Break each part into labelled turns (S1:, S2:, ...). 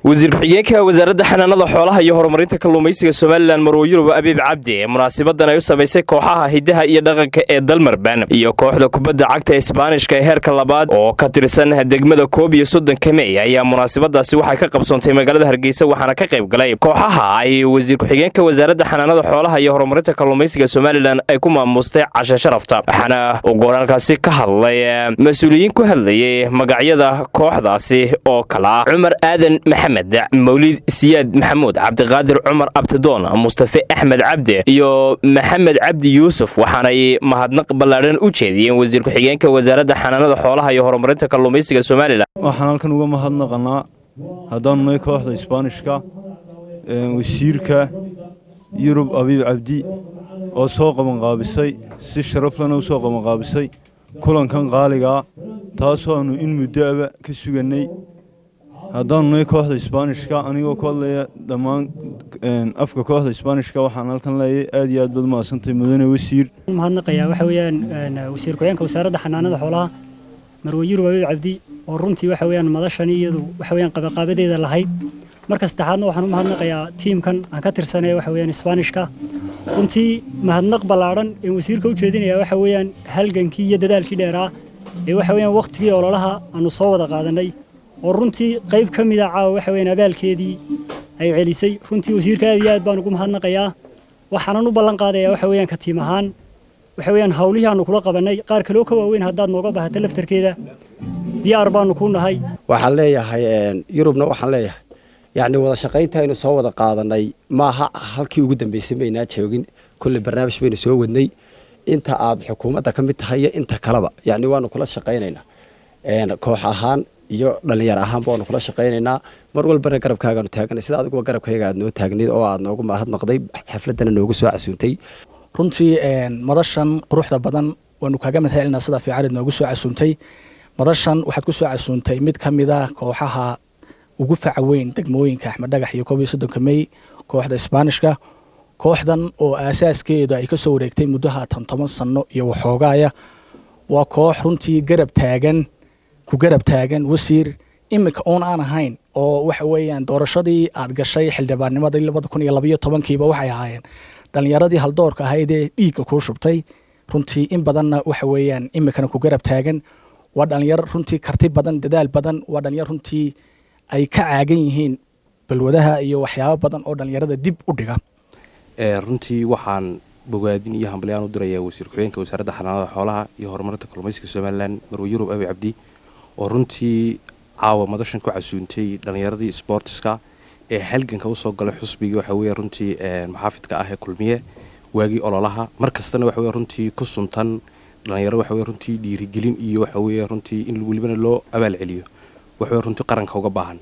S1: Wasiir ku-xigeenka Wasaaradda Xanaanada Xoolaha iyo Horumarinta Kalluumaysiga Somaliland, Marwo Yurub Abiib Cabdi, munaasabadan ay u samaysay kooxaha hidaha iyo dhaqanka ee Dalmarban iyo kooxda kubadda cagta Isbaanishka ee heerka labaad oo ka tirsan degmada 31-ka Mey ayaa munaasabadaasi waxay ka qabsoontay magaalada Hargeysa, waxaana ka qayb galay kooxaha ay wasiir ku-xigeenka Wasaaradda Xanaanada Xoolaha iyo Horumarinta Kalluumaysiga Somaliland ay ku maamustay casha sharafta. Waxaana uu gooraalkaasi ka hadlay mas-uuliyiin ku hadlayay magacyada kooxdaasi oo kala ah Cumar Aadan Maxamed, Mawlid Siyaad Maxamuud, Cabdiqaadir Cumar Abtidoon, Mustafe Axmed Cabdi iyo Maxamed Cabdi Yuusuf. Waxaanay mahadnaq ballaadhan u jeediyeen wasiir ku-xigeenka Wasaaradda Xanaanada Xoolaha iyo Horumarinta Kalluumaysiga Somaliland.
S2: Waxaan halkan uga mahadnaqanaa, haddaanu nahay kooxda Isbaanishka, wasiirka Yurub Abiib Cabdi oo soo qabanqaabisay, si sharaflana u soo qabanqaabisay kulankan qaaligaa, taasoo aanu in muddoaba ka sugannay. Haddaanu nahay kooxda Isbaanishka, anigoo ku hadlaya dhammaan afka kooxda Isbaanishka, waxaan halkan leeyahay aad iyo aad baad mahadsantahay, mudane wasiir.
S3: Mahadnaqayaa waxa weeyaan wasiir ku-xigeenka Wasaaradda Xanaanada Xoolaha, Marwe Yurub Abiib Cabdi, oo runtii waxa weeyaan madashani iyadu waxa weeyaan qabaqaabadeeda lahayd. Marka saddexaadna waxaan u mahadnaqayaa tiimkan aan ka tirsanaya, waxa weeyaan Isbaanishka. Runtii mahadnaq ballaadhan ee wasiirka u jeedinaya waxa weeyaan halgankii iyo dadaalkii dheeraa ee waxa weeyaan waqtigii ololaha aanu soo wada qaadanay, oo runtii qayb ka mid a caawa waxa weeyaan abaalkeedii ay celisay. Runtii wasiirka aad iyo aad baan ugu mahadnaqayaa. Waxaanan u ballan qaadayaa waxa weeyaan ka tiim ahaan waxa weeyaan hawlihii aanu kula qabannay, qaar kaloo ka waaweyn haddaad nooga baahato laftarkeeda diyaar baanu ku nahay.
S4: Waxaan leeyahay Yurubna, waxaan leeyahay yacni wada shaqaynta aynu soo wada qaadanay maaha halkii ugu dambeysay, maynaa joogin. Kulley barnaamij baynu soo wadnay inta aad xukuumadda ka mid tahay iyo inta kaleba. Yacni waanu kula shaqaynaynaa koox ahaan iyo dhalinyar ahaanba, waanu kula shaqaynaynaa. Mar walbana garabkaagaanu taaganay, sida adiguba garabkayga aad noo taagnayd oo aad noogu mahadnaqday, xafladana noogu soo casuuntay.
S5: Runtii madashan quruxda badan waanu kaaga mahad celinaa sida fiican noogu soo casuuntay. Madashan waxaad ku soo casuuntay mid ka mid ah kooxaha ugu faca weyn degmooyinka Axmed Dhagax iyo 31-ka Mey, kooxda Isbaanishka. Kooxdan oo aasaaskeeda ay kasoo wareegtay muddo haatan 10 sano iyo waxoogaaya, waa koox runtii garab taagan, ku garab taagan wasiir iminka uun aan ahayn, oo waxa weeyaan doorashadii aad gashay xildhibaannimadii 2012-kiiba waxay ahaayeen dhalinyaradii haldoorka ahayd ee dhiigga kuu shubtay. Runtii in badanna waxa weeyaan iminkana ku garab taagan. Waa dhalinyar runtii karti badan, dadaal badan. Waa dhalinyar runtii ay ka caagan yihiin balwadaha iyo waxyaabo badan oo dhalinyarada dib u dhiga.
S6: Runtii waxaan bogaadin iyo hambalyaan u dirayaa wasiir ku-xigeenka Wasaaradda Xanaanada Xoolaha iyo Horumarinta Kalluumaysiga Somaliland, Marwe Yurub Abi Cabdi, oo runtii caawa madashan ku casuuntay dhallinyaradii sportska ee halganka usoo galay xusbigii waxa weeye runtii muxaafidka ah ee Kulmiye waagii ololaha. Mar kastana waxa weye runtii ku suntan dhalinyaro waxa weye runtii dhiirigelin iyo waxa weeye runtii in welibana loo abaal celiyo waxa weye runtii qaranka uga baahan.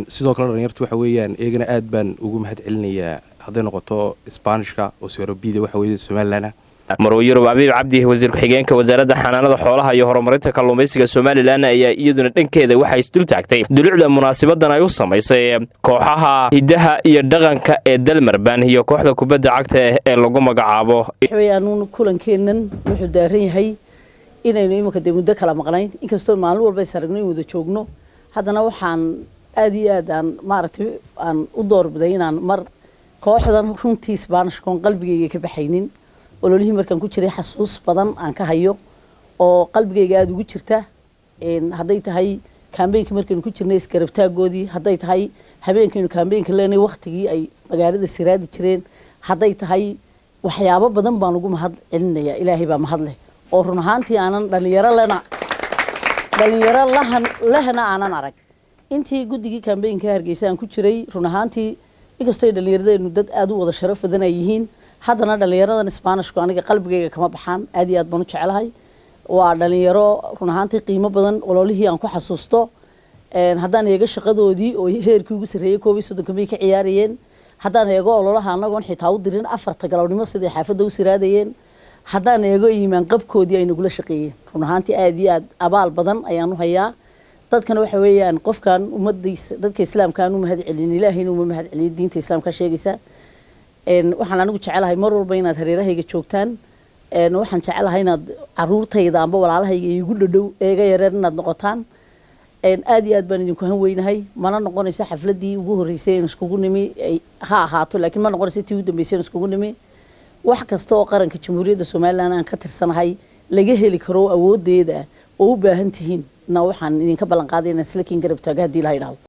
S6: Sidoo kale dhalinyartu waxa weeyaan iyagana aad baan ugu mahad celinayaa, hadday noqoto Isbaanishka oo Serie B-da waxa weeye Somaliland.
S1: Marwo Yurub Abiib Cabdi, wasiir ku-xigeenka Wasaaradda Xanaanada Xoolaha iyo Horumarinta Kalluumaysiga Somaliland, ayaa iyaduna dhankeeda waxay isdul taagtay dulucda munaasabadan ay u samaysay kooxaha hidaha iyo dhaqanka ee Dalmarban iyo kooxda kubadda cagta ee lagu magacaabo.
S7: Anuun kulankeennan wuxuu daaran yahay inaynu iminka dee muddo kala maqnayn, inkastoo maalin walba is aragno in wada joogno, haddana waxaan aad iyo aad aan maaragtay aan u doorbiday inaan mar kooxdan runtii Isbaanishkoon qalbigayga ka baxaynin, ololihii markaan ku jiray xasuus badan aan ka hayo oo qalbigayga aada ugu jirta, hadday tahay campaignka markaynu ku jirnay isgarabtaagoodii, hadday tahay habeenkaynu campaignka leenay waktigii ay magaalada siraadi jireen, hadday tahay waxyaabo badan baan ugu mahad celinaya. Ilaahay baa mahad leh oo run ahaantii aanan dhalinyaro lena dhalinyaro lahan lehna aanan arag intii guddigii campaignka Hargeysa aan ku jiray. Run ahaantii inkastoo dhallinyaradeenu dad aada u wada sharaf badan ay yihiin, haddana dhallinyaradan Isbaanishku aniga qalbigayga kama baxaan, aad iyo aad baan u jeclahay. Waa dhalinyaro run ahaantii qiimo badan, ololihii aan ku xasuusto. Haddaan eego shaqadoodii oo heerkii ugu sarreeyey 31-ka May ka ciyaarayeen, haddaan eego ololaha annagoon xitaa u dirin 4-ta galabnimo siday xaafadda u siraadayeen, haddaan eego iimaan qabkoodii ay nagula shaqeeyeen, run ahaantii aad iyo aad abaal badan ayaan u hayaa. Dadkana waxa weeyaan qofkan ummadiisa, dadka islaamka aan u mahad celin, Ilaahayna uma mahad celiyo, diinta islaamka sheegaysa. Waxaan anigu jecelahay mar walba inaad hareerahayga joogtaan. Waxaan jecelahay inaad caruurtayda amba walaalahayga iigu dhadhow eega yareer inaad noqotaan. Aad iyo aad baan idinku han weynahay. Mana noqonayso xafladdii ugu horreysay aynu iskugu nimi ha ahaato, laakiin ma noqonayso tii ugu dambeysay aynu iskugu nimi. Wax kasta oo qaranka Jamhuuriyadda Somaliland aan ka tirsanahay laga heli karo awooddeeda oo u baahan tihiin na, waxaan idinka ballan qaaday inaan isla kiin garab taago haddii la yidhahdo.